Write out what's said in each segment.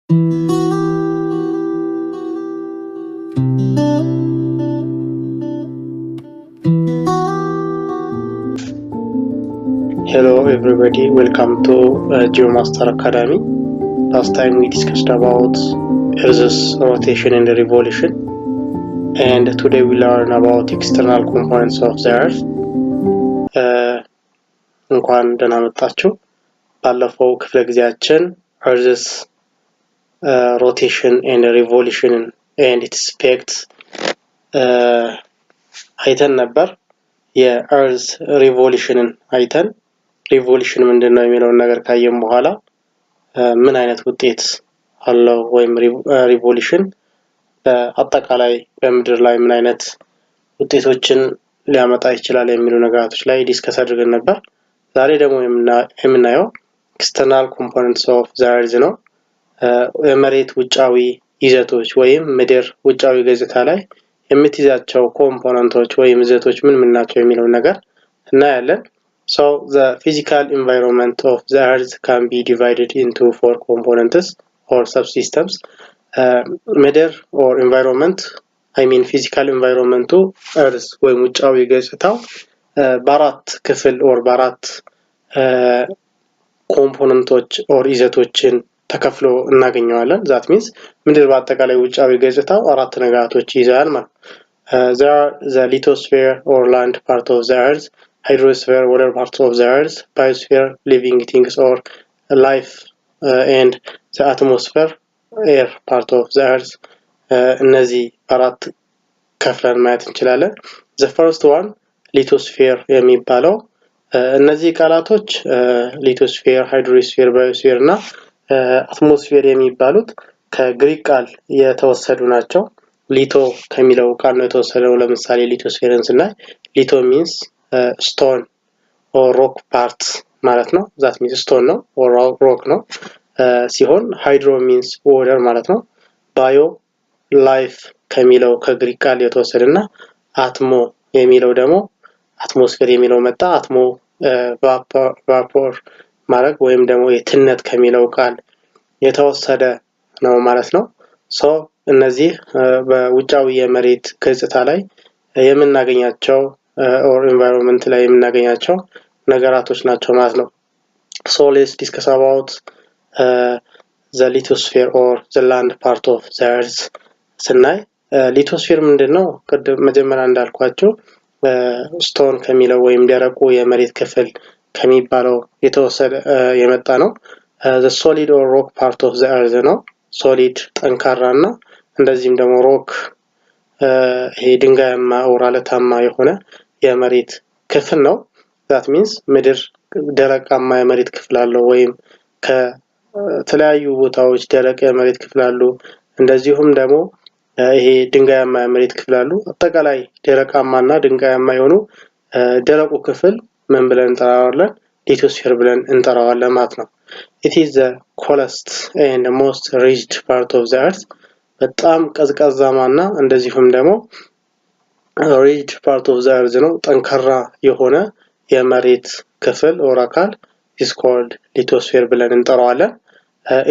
Hello everybody, welcome to GeoMaster Academy. Last time we discussed about Earth's rotation and revolution, and today we learn about external components of the Earth. እንኳን ደህና መጣችሁ። ባለፈው ክፍለ ጊዜያችን Earth's rotation and revolution and its effects አይተን ነበር። የ Earth revolution ን አይተን revolution ምንድን ነው የሚለውን ነገር ካየን በኋላ ምን አይነት ውጤት አለው ወይም revolution በአጠቃላይ በምድር ላይ ምን አይነት ውጤቶችን ሊያመጣ ይችላል የሚሉ ነገራቶች ላይ discuss አድርገን ነበር። ዛሬ ደግሞ የምናየው external components of the Earth ነው። የመሬት ውጫዊ ይዘቶች ወይም ምድር ውጫዊ ገጽታ ላይ የምትይዛቸው component ኦች ወይም ይዘቶች ምን ምን ናቸው የሚለውን ነገር እናያለን። So the physical environment of the Earth can be divided into four components or subsystems. ምድር or environment, I mean, physical environment ኡ Earth ወይም ውጫዊ ገጽታው በአራት ክፍል or በአራት component ኦች or ይዘቶችን ተከፍሎ እናገኘዋለን። That means ምድር በአጠቃላይ ውጫዊ ገጽታው አራት ነገራቶች ይይዛል ማለት ነው። The lithosphere or land part of the Earth, hydrosphere, water part of the Earth, biosphere, living things or life, and the atmosphere, air part of the Earth. እነዚህ አራት ከፍለን ማየት እንችላለን። The first one, lithosphere የሚባለው፣ እነዚህ ቃላቶች lithosphere፣ hydrosphere፣ biosphere እና atmosphere የሚባሉት ከግሪክ ቃል የተወሰዱ ናቸው። Litho ከሚለው ቃል ነው የተወሰደው። ለምሳሌ lithosphere ን ስናይ litho means stone or rock part ማለት ነው። That means stone ነው or rock ነው ሲሆን hydro means water ማለት ነው። Bio life ከሚለው ከግሪክ ቃል የተወሰደ እና atmo የሚለው ደግሞ atmosphere የሚለው መጣ። Atmo vapor ማድረግ ወይም ደግሞ የትነት ከሚለው ቃል የተወሰደ ነው ማለት ነው። So እነዚህ በውጫዊ የመሬት ገጽታ ላይ የምናገኛቸው or environment ላይ የምናገኛቸው ነገራቶች ናቸው ማለት ነው። So let's discuss about the lithosphere or the land part of the Earth ስናይ lithosphere ምንድን ነው? ቅድም መጀመሪያ እንዳልኳችሁ stone ከሚለው ወይም ደረቁ የመሬት ክፍል ከሚባለው የተወሰደ የመጣ ነው። The solid or rock part of the Earth ነው። Solid ጠንካራ እና እንደዚህም ደግሞ rock ይሄ ድንጋያማ or አለታማ የሆነ የመሬት ክፍል ነው። That means ምድር ደረቃማ የመሬት ክፍል አለው ወይም ከተለያዩ ቦታዎች ደረቅ የመሬት ክፍል አሉ። እንደዚሁም ደግሞ ይሄ ድንጋያማ የመሬት ክፍል አሉ። አጠቃላይ ደረቃማ እና ድንጋያማ የሆኑ ደረቁ ክፍል ምን ብለን እንጠራዋለን? Lithosphere ብለን እንጠራዋለን ማለት ነው። It is the coldest and most rigid part of the Earth። በጣም ቀዝቃዛማ እና እንደዚሁም ደግሞ rigid part of the Earth ነው። ጠንካራ የሆነ የመሬት ክፍል or አካል is called lithosphere ብለን እንጠራዋለን።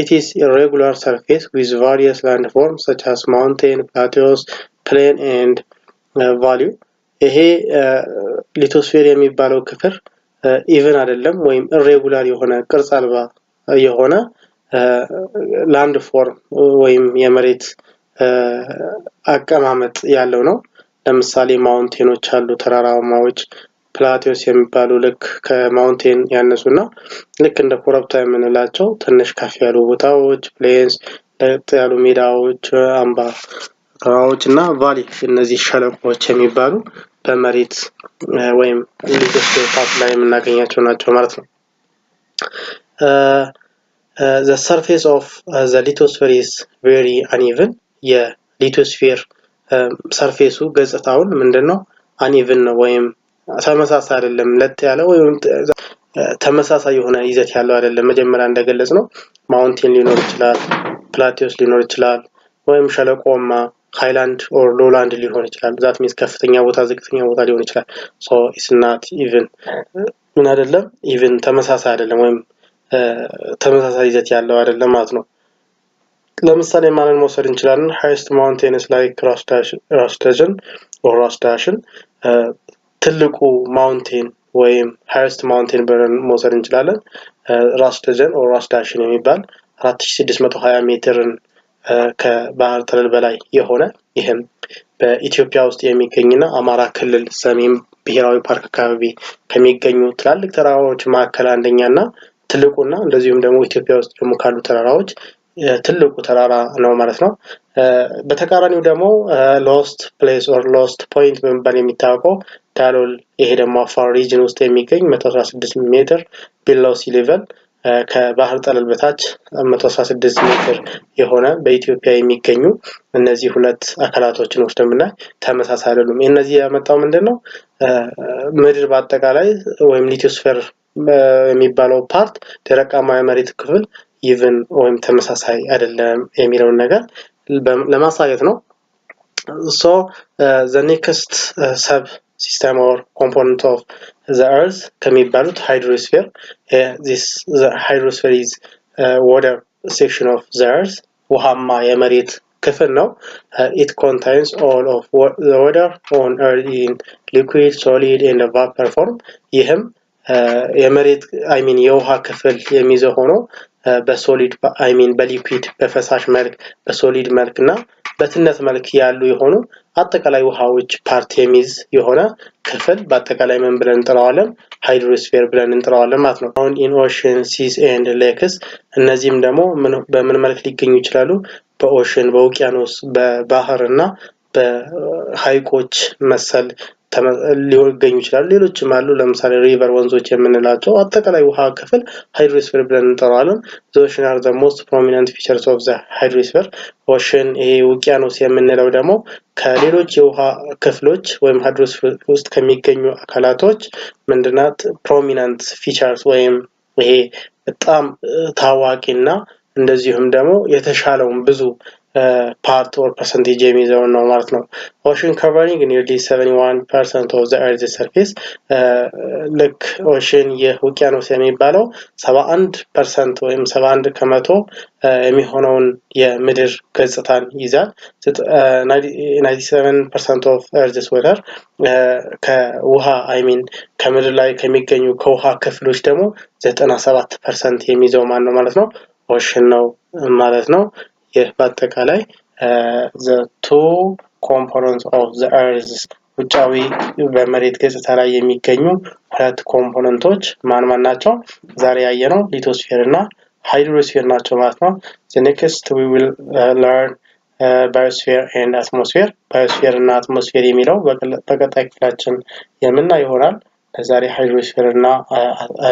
It is irregular surface with various landforms such as mountain, plateaus, plain and valley። ይሄ lithosphere የሚባለው ክፍል even አይደለም ወይም irregular የሆነ ቅርጽ አልባ የሆነ landform ወይም የመሬት አቀማመጥ ያለው ነው። ለምሳሌ mountain ኦች አሉ፣ ተራራማዎች፣ plateaus የሚባሉ ልክ ከ mountain ያነሱ እና ልክ እንደ ኮረብታ የምንላቸው ትንሽ ከፍ ያሉ ቦታዎች፣ plains ለጥ ያሉ ሜዳዎች፣ አምባ ተራራዎች እና valley እነዚህ ሸለቆዎች የሚባሉ በመሬት ወይም lithosphere part ላይ የምናገኛቸው ናቸው ማለት ነው። The surface of the lithosphere is very uneven። የ lithosphere surface ኡ ገጽታውን ምንድን ነው? Uneven ነው ወይም ተመሳሳይ አይደለም። ለጥ ያለ ወይም ተመሳሳይ የሆነ ይዘት ያለው አይደለም። መጀመሪያ እንደገለጽነው mountain ሊኖር ይችላል፣ plateaus ሊኖር ይችላል፣ ወይም ሸለቆማ highland or lowland ሊሆን ይችላል። That means ከፍተኛ ቦታ፣ ዝቅተኛ ቦታ ሊሆን ይችላል። So it's not even፣ ምን አይደለም፣ even ተመሳሳይ አይደለም ወይም ተመሳሳይ ይዘት ያለው አይደለም ማለት ነው። ለምሳሌ ማንን መውሰድ እንችላለን? Highest mountains like ራስ ደጀን or ራስ ዳሽን፣ ትልቁ mountain ወይም highest mountain ብለን መውሰድ እንችላለን። ራስ ደጀን or ራስ ዳሽን የሚባል 4620 ሜትርን ከባህር ጠለል በላይ የሆነ፣ ይህም በኢትዮጵያ ውስጥ የሚገኝና አማራ ክልል ሰሜን ብሔራዊ ፓርክ አካባቢ ከሚገኙ ትላልቅ ተራራዎች መካከል አንደኛ እና ትልቁና እንደዚሁም ደግሞ ኢትዮጵያ ውስጥ ደግሞ ካሉ ተራራዎች ትልቁ ተራራ ነው ማለት ነው። በተቃራኒው ደግሞ lowest place or lowest point በመባል የሚታወቀው ዳሎል፣ ይሄ ደግሞ አፋር region ውስጥ የሚገኝ 116 ሜትር below sea level፣ ከባህር ጠለል በታች 116 ሜትር የሆነ በኢትዮጵያ የሚገኙ እነዚህ ሁለት አካላቶችን ወስደን ብናይ ተመሳሳይ አይደሉም። እነዚህ ያመጣው ምንድን ነው? ምድር በአጠቃላይ ወይም lithosphere የሚባለው part ደረቃማ የመሬት ክፍል even ወይም ተመሳሳይ አይደለም የሚለውን ነገር ለማሳየት ነው። So the next sub system or component of the earth ከሚባሉት hydrosphere። This hydrosphere is water section of the earth፣ ውሃማ የመሬት ክፍል ነው። It contains all of the water on earth in liquid, solid and vapor form። ይህም የመሬት፣ I mean የውሃ ክፍል የሚይዘው ሆኖ በ solid፣ I mean በ liquid በፈሳሽ መልክ፣ በ solid መልክ እና በትነት መልክ ያሉ የሆኑ አጠቃላይ ውሃዎች part የሚይዝ የሆነ ክፍል በአጠቃላይ ምን ብለን እንጠራዋለን? Hydrosphere ብለን እንጠራዋለን ማለት ነው። Found in ocean, seas and lakes። እነዚህም ደግሞ በምን መልክ ሊገኙ ይችላሉ? በ ocean፣ በውቅያኖስ፣ በባህር እና በሀይቆች መሰል ሊገኙ ይችላሉ። ሌሎችም አሉ። ለምሳሌ river፣ ወንዞች የምንላቸው አጠቃላይ ውሃ ክፍል hydrosphere ብለን እንጠራዋለን። The ocean are the most prominent features of the hydrosphere። Ocean፣ ይሄ ውቅያኖስ የምንለው ደግሞ ከሌሎች የውሃ ክፍሎች ወይም hydrosphere ውስጥ ከሚገኙ አካላቶች ምንድናት? Prominent features ወይም ይሄ በጣም ታዋቂና እንደዚሁም ደግሞ የተሻለውን ብዙ part or percentage የሚይዘውን ነው ማለት ነው። Ocean covering nearly 71% of the earth surface። ልክ ocean የውቅያኖስ የሚባለው 71% ወይም 71% የሚሆነውን የምድር ገጽታን ይይዛል። 97% of earth's water፣ ከውሃ፣ I mean ከምድር ላይ ከሚገኙ ከውሃ ክፍሎች ደግሞ 97% የሚይዘው ማን ነው ማለት ነው? Ocean ነው ማለት ነው። ይህ በአጠቃላይ the two component of the earth፣ ውጫዊ በመሬት ገጽታ ላይ የሚገኙ ሁለት component ኦች ማን ማን ናቸው? ዛሬ ያየነው lithosphere እና hydrosphere ናቸው ማለት ነው። Next we will learn biosphere and atmosphere። Biosphere እና atmosphere የሚለው በቀጣይ ክፍላችን የምናይ ይሆናል። ለዛሬ hydrosphere እና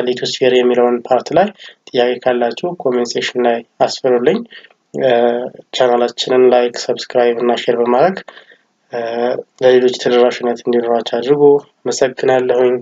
lithosphere የሚለውን part ላይ ጥያቄ ካላችሁ comment section ላይ አስፍሩልኝ። ቻናላችንን like፣ subscribe እና share በማድረግ ለሌሎች ተደራሽነት እንዲኖራቸው አድርጉ። አመሰግናለሁኝ።